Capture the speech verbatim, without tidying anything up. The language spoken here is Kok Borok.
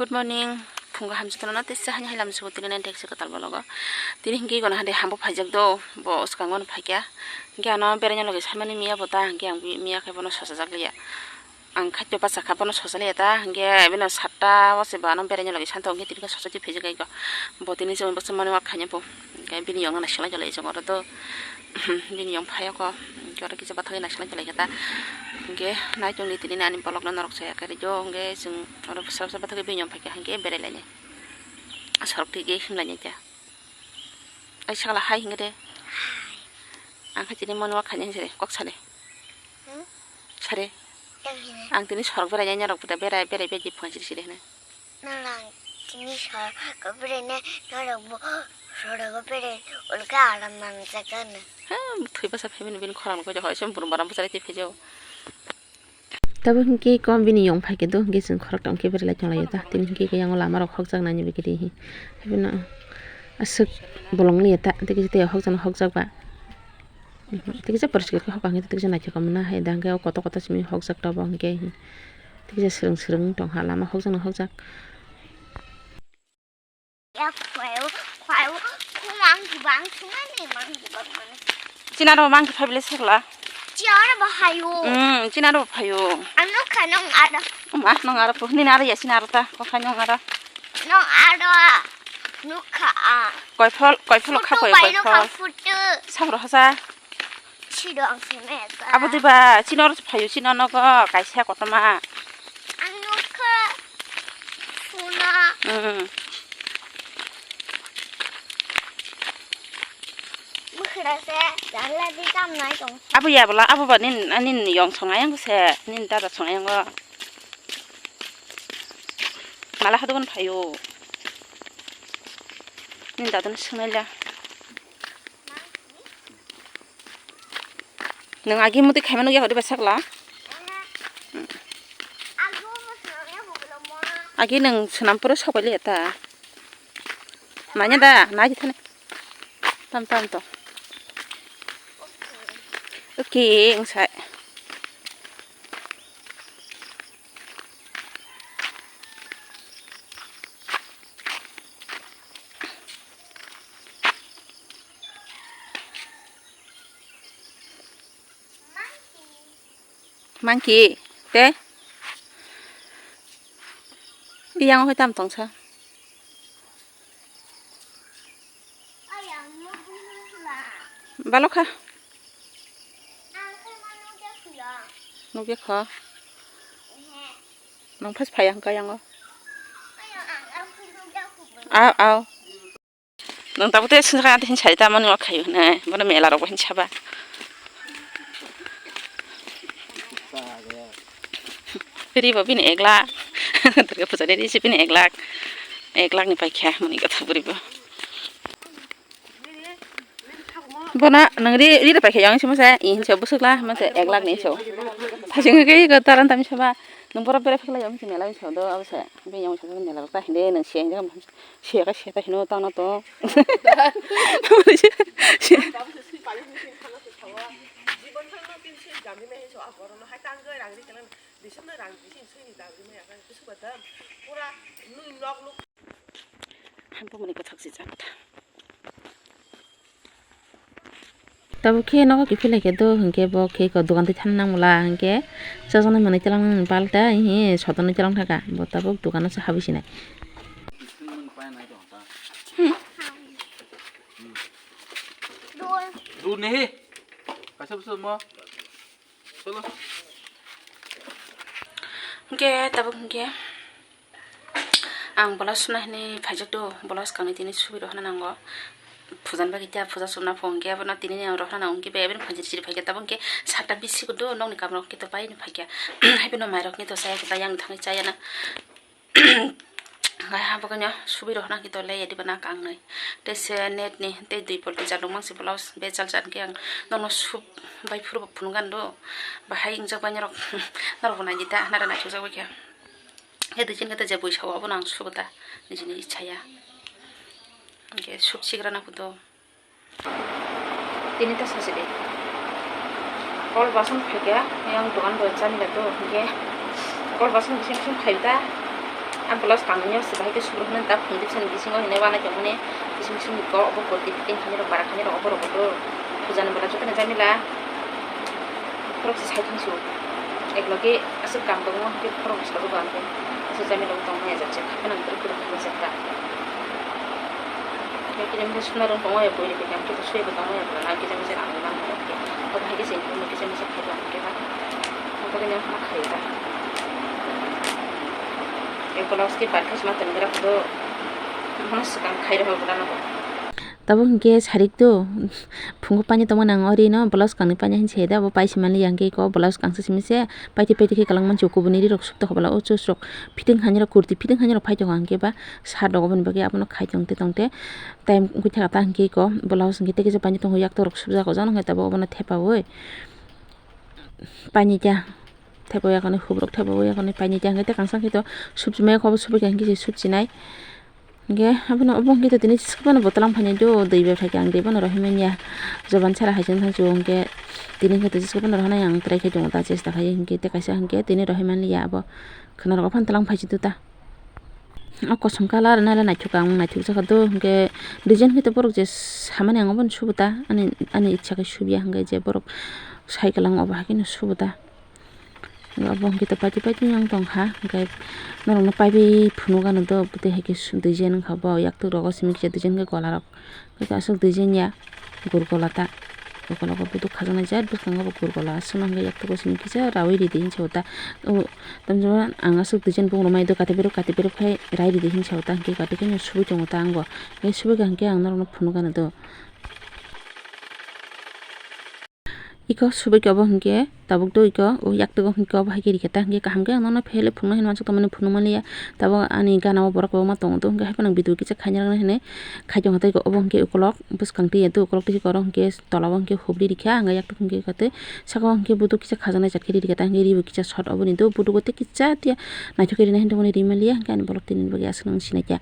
Good morning, phungo hamsi tono na tei sahani hai lamsugo tini nine thek se kwtal bologo. Tini hinki gona hade hambo phaijak do, bo swkango no phaikya. Hinke ano beraina logi samani miya bo ta, hinke ang bi-, miya khe bono sochajak liya. Ang khaito bachakha bono sochaliya ta, hinke bino satta o se bo ano beraina logi santo hinke tini khe sochadi phaijak ai go. Bo tini chumui bwswk mani wak khaina bo. Hinke bini yong naisingla jolai jong oro do. Bini yong phai oko. Hinke oro kisa bathagwi naisingla jolai khe ta. Hinke naitung ni tini ani bolok no norok saya kari jo. Hinke chwng oro bwsa bwsa bathagwi bini yong phaikha hinke berai lainai. Sorok twi ge himlai nai ta. Ai sakala hai hinke de. Ang khe tini mani wak khaina hinse kok sade. Hmm? Sade. Tang hine. Ang tini sorok berai nai norok berai berai berai di phone siri siri hine. Nang tini sor ko bere ne norok bo sor ko bere ulka aram mang jaga ne. Ha, thwi basa phaimani bini khorang ko jo hoi sem burum baram bwsari twi phaijo. Tabo hinke kom bini yong phaikhe do hinke chwng khorok tong khe bere lai tong laio ta. Tini hinke khe yango lama rok hokjak nani bikiri hi. Haibeno aswk bolong liya ta tei kisa tei hokjak na hokjak ba. Tei kisa poriskar khe hokha hinke tei kisa naithok mano hai da hinke o koto koto simi hokjak tabo hinke hi. Tei kisa swrwng swrwng tong ha lama hokjak na hokjak. Ya khwai o, khwai o, khumang kibang sumani mang kibang mani. China ro mang kiphai bile sekla. China ro bahai o. Hmm, china ro bahai o. Ano khanong ada. Ma nong ara po, nini ara ya china ro ta, ko khanong ara. Nong ada. Nukha a. Koi phol, koi phol kha koi, koi phol. Photo. Sabro hasa. Siro ang seme ka. Abo diba, chini oro phaio chini nogo kaisa kotorma. Ang nukha suna. Hmm. Bukhra se, jala di tam nai tong. Abo ya bala, abo ba nin, nin yong song ayang se, nin dada song ayang go. Mala hadugon phaio. Nin dada no sung nai la. Nwng agi muti khaima nukya hodi ba sakla. Agi nwng swnam puro sabai liya ta. Nanya da, nai thani. Tam tam to. Okay, wngsai. Monkey, te? Iyang hoi tam tongsa. Balokha. Nugya kha. Nung phas phaya hwnkha yango. Aw, aw. Nwng tabuk tei swngchar ante hinwi sai ta mani ma khaio hinwi. Bono mela rok bo hinwi saba. Ri bo bini ek lakh. Durga puja ni ri se bini ek lakh. Ek lakh ni paikha mani kotha bwrwi bo. Bono nwng ri, ri paikha yang se masa, i hinwi sa bwswk la, masa ek lakh ni so. Thajing khe ko taran tam saba. Nwng borok bera phikla yang se mela so do, abo sa. Bini yang sa mela ta hinde nwng se. Siyaka siyata hino tangna to. Hampamani kothok si jat. Tabuk khe nogo kiphilai khe do hinkhe bo khe ko dogan twi thani nang bwla hinkhe chajaknai manwi twlang nani palta hinkhe sotonwi twlang thaka bo tabuk dogano se habwi sinai. Dul. Dul ni he. Kaisa bwswk mo. Cholo. Hinkhe tabuk hinkhe ang blouse suna hinwi phaijak do, blouse kangni tini subi rw hwnna nango. Puja ni bagwi tei puja sumna phone khe abono tini ni ang rw hwnna nango, hinkhe bai aboni phone chiri chiri phaikhe tabuk hinkhe satta bisi kwrwi do, nokni kaam rok khe to pai ni phaikhe. Haibeno mairok ni to chaya khe bai yang thangwi chaya na. Ngai ha bagwino subi rw hwnna khe to le yadi bana kangnwi. Tei se net ni tei dui polti jaduk mangsi blouse bejal jani khe ang nono sup bai phuru bo phunukgan do. Bahai wngjak bai norok, norok bo naidi ta, nara naithokjak bai khe. Khe duijon khe je bui sao abono ang sugo ta nijini ichha ya. Hinkhe suk sigra na kudo. Tini ta sachi de. Kol bason phaikha, yang dogan bo chani ga to, hinkhe kol bason bising bising phai ta. Ang blouse tangmani o se bahai khe subrok hwnwi ta phung dipsani bisingo hinwi uanai tongmani, bising bising ni kok bo kurti fitting khainai rok, bara khainai rok, oborok bo puja ni bwla jotono jamila. Khorok se sai thung su, ek loge aswk kam tongo, hwnkhe khorok sajagw ang khe aswk jamila bo tongmani ajak jek, hapheno ang kwrwk kwrwk khaijak ta. Khe khe suna rok tongo ya, bui rok khe khe sui bo tongo ya, bwla kisa misa rang man khe, obo hai khe se kisa misa khai tong khe ba, obo khe nang ma khai ta. E blouse khe bar khe sima tong gra kho, mono swkang khai rw bwla no. Tabuk hinkhe sarik to phungo painani tongmani ang o rino blouse kangni painani hinwi saya da, abo paisi manliya hinkhe eko blouse kangsa simi se paitwi paitwi khe kwlangma se kubuni rirok sukha bwla o chusrok fitting khainai rok kurti fitting khainai rok phai tongo hinkhe ba shirt rok oboni bagwi abono khai tongte tongte time wngkha ta hinkhe eko blouse hinkhe tei kisa painani tongo yaktorok subjak o jang hinkhe tabuk obono thepaui painani ta thepaui yakarni hubrok thepaui yakarni painani ta hinkhe tei kangsa khe to subchimani kok subikha hinkhe se subchinai. Hinkhe abono obo hinkhe tini siskhe bono bwtwlang phainai do, twi bai phaikhe ang tei bono rohormanya. Joban sara hai chwng thang chwng hinkhe tini hinkhe twi siskhe bono rohornai ang try khai tongo ta, chesta khai hinkhe tei kaisa hinkhe tini rohormanliya abo khwnarok phano twlang phai si do ta. O kosom colour nai le naithok ang naithok jakha do hinkhe design khe to borok je samani ang obono subo ta ani ani ichha khe subiya hinkhe je borok sai kwlangma obo hai kheno subo ta. Obo hwnkhe to paitwi paitwi wng tongkha, hwnkhe norokno paiwi phunukgano do, tei hai khe design wngkha bo, yaktwk rogo simi kisa design khe gola rok, hwnkhe aswk design ya gur gola ta, ugologo buduk khajaknai jat bwskango bo gur gola aswkno hwnkhe yaktugo simi kisa raui ridi hinwi sao ta. O tamjani ang aswk design bung rwmani do, kati berep kati berep khai rai ridi hinwi sao ta, hwnkhe kati khe no subui tongo ta ang bo, hwnkhe subui kha hwnkhe ang norokno phunukgano do. Iko subui khe obo hwnkhe tabuk do iko o yaktugo hwnkhe obo hai khe rikhe ta hwnkhe kaham khe ang nono phele phunuknai hinwi uansuk tongmani phunukmani ya. Tabuk ani gana o borok kwbangma tongo do hwnkhe haphano ang video kisa khaina rwna hinwi khai tongkha tei obo hwnkhe ukolok bwskang twi ya do ukolok twi khe oro hwnkhe tola o hwnkhe hubri rikha ang yaktuk hwnkhe tei saka o hwnkhe buduk kisa khajaknai jat khe ri rikha ta hwnkhe ri bo kisa short oboni do buduk o tei kisa tei naithok khe rinai hinwi tongmani ri manliya hwnkhe ani bolok tini bagwi aswk nang sinai kha.